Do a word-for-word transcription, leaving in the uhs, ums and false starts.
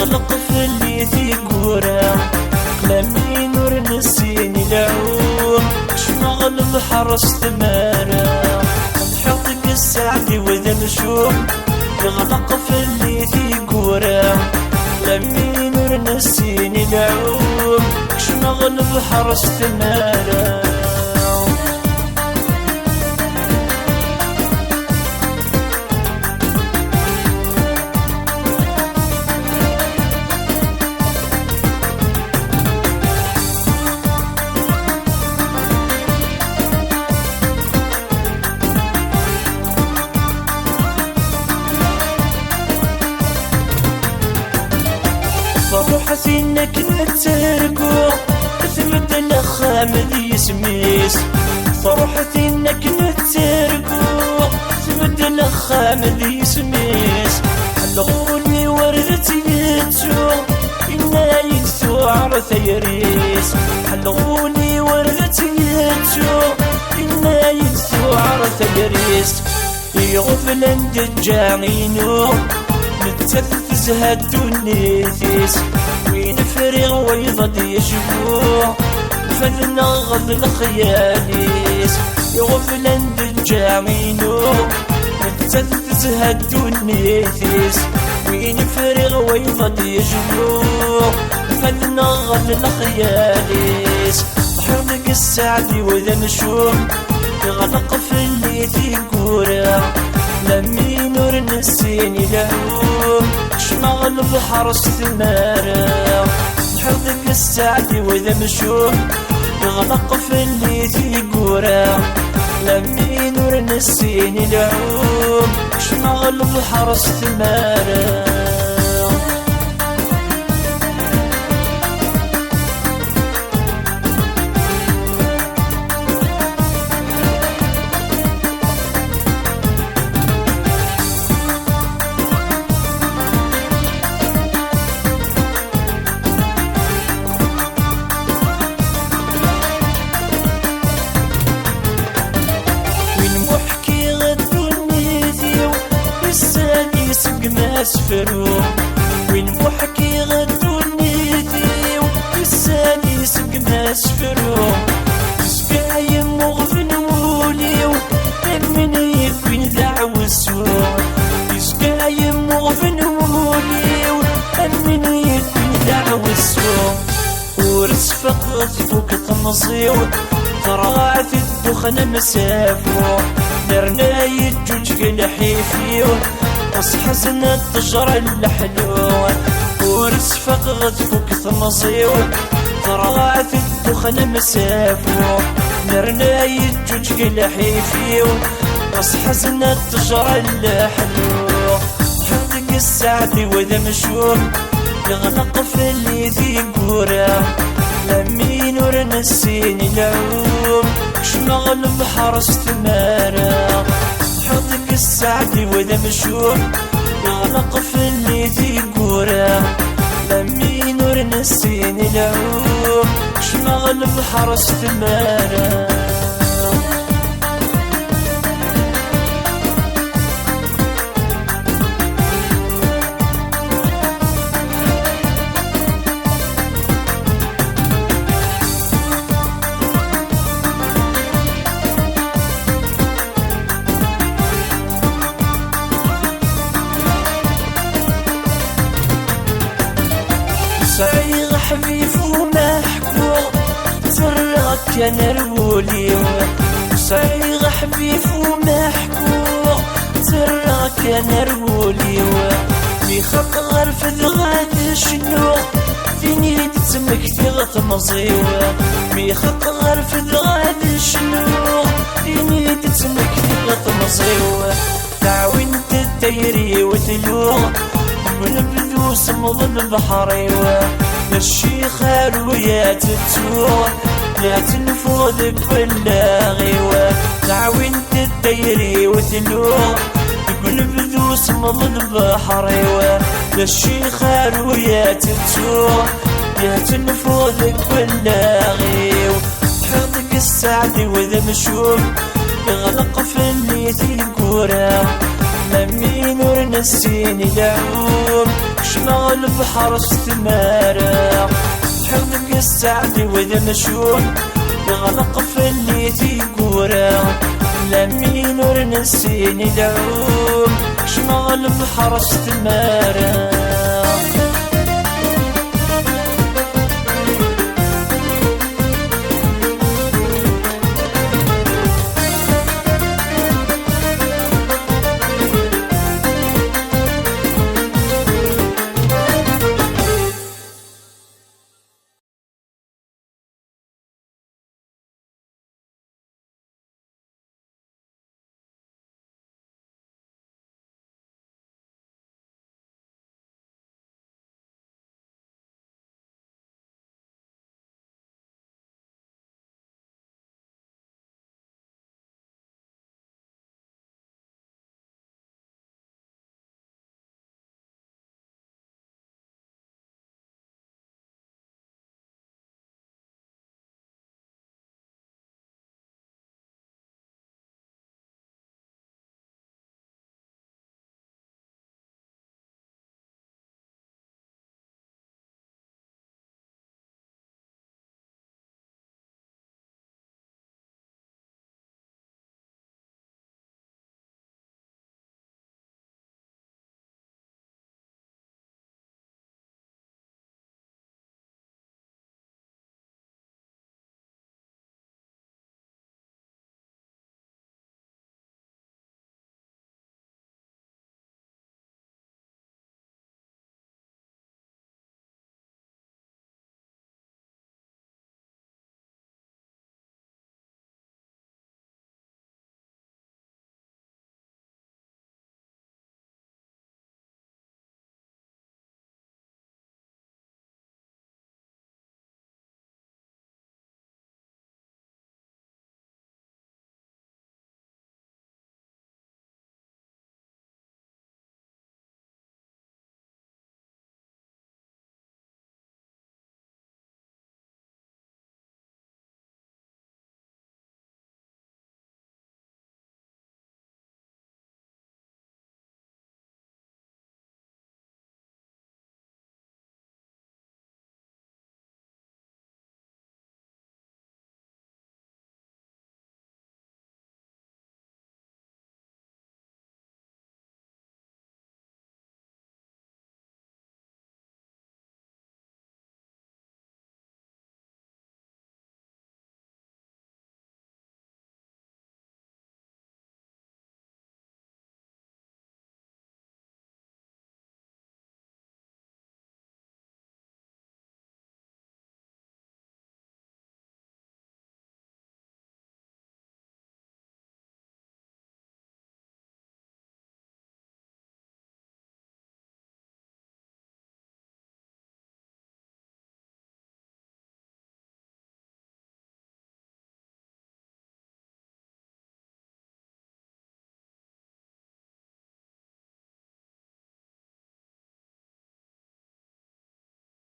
Tlaq fell-i tiggura, lamin ur nessin i lɛum, kecmeɣ lebḥer s tmara. Ḍḥiɣ deg sseɛd-iw d amcum, yeɣleq fell-i tiggura, lamin ur nessin i lɛum, kecmeɣ lebḥer s tmara. Truḥ tin akken ad tergu, tbeddel axxam d yisem-is. Truḥ tin akken ad tergu, tbeddel axxam d yisem-is. Ḥelɣuli ur d tt-yettu, inna-yi-d tuɛer tayri-s. Ḥelɣuli ur d tt-yettu, inna-yi-d tuɛer tayri-s. Iɣeblan d ǧǧa-inu, nettat tezha ddunit-is. Win friɣ wayeḍ ad yecbu, fadneɣ d lexyal-is. Iɣeblan d ǧǧa-inu, nettat tezha ddunit-is. Win friɣ wayeḍ ad yecbu, fadneɣ d lexyal-is. Ḍḥiɣ deg sseɛd-iw d amcum, iɣleq fell-i tiggura, lamin ur nessin i lɛum, kecmeɣ lebḥer s tmara. Ḍḥiɣ deg sseɛd-iw d amcum, iɣleq fell-i tiggura, lamin ur nessin i lɛum, kecmeɣ lebḥer s tmara. Win muḥkiɣ ddunit-iw, isali seg masefru. Win muḥkiɣ ddunit-iw, isali seg masefru. Yezga yemmuɣben wul-iw, am win yewwin d aɛewsu. Yezga yemmuɣben wul-iw, am win yewwin d aɛewsu. Ur sfaqeɣ tfuk temẓi-w, terɣa tedduxen am safu. Nerna yeǧǧuǧǧeg lḥif-iw, ɣas ḥeznet ttejra n leḥlu. Ur sfaqeɣ tfuk temẓi-w, terɣa tedduxen am safu. Nerna yeǧǧuǧǧeg lḥif-iw, ɣas ḥeznet ttejra n leḥlu. Ḍḥiɣ deg sseɛd-iw d amcum, yeɣleq fell-i tiggura, lamin ur nessin i lɛum, kecmeɣ lebḥer s tmara. Ḍḥiɣ deg sseɛd-iw d amcum, yeɣleq fell-i tiggura, lamin ur nessin i lɛum, kecmeɣ lebḥer s tmara. Sɛiɣ aḥbib u ma ḥkuɣ, tterraɣ kan ar wul-iw. Sɛiɣ aḥbib u ma ḥkuɣ, tterraɣ kan ar wul-iw. Mi xaqeɣ rfdeɣ ad cnuɣ, tin i d-ttmektiɣ temẓi-w. Mi xaqeɣ rfdeɣ ad cnuɣ, tin i d-ttmektiɣ temẓi-w. Taɛwint n tayri-w tluɣ, deg unebdu semḍ lebḥer-iw. D ccix aru ya tettuɣ, la tenfuɣ deg wallaɣ-iw. Taɛwint n tayri-w tluɣ, deg unebdu semḍ lebḥer-iw. D ccix aru ya tettuɣ, la tenfuɣ deg wallaɣ-iw. Ḍḥiɣ deg sseɛd-iw d amcum, yeɣleq fell-i tiggura, lamin ur nessin i lɛum, Cmeɣ lebḥer s tmara, ḥemmleɣ sseɛd-iw d amcum, yeɣleq fell-i tiwwura, lamin ur nessin i lɛum. Cmeɣ lebḥer s tmara.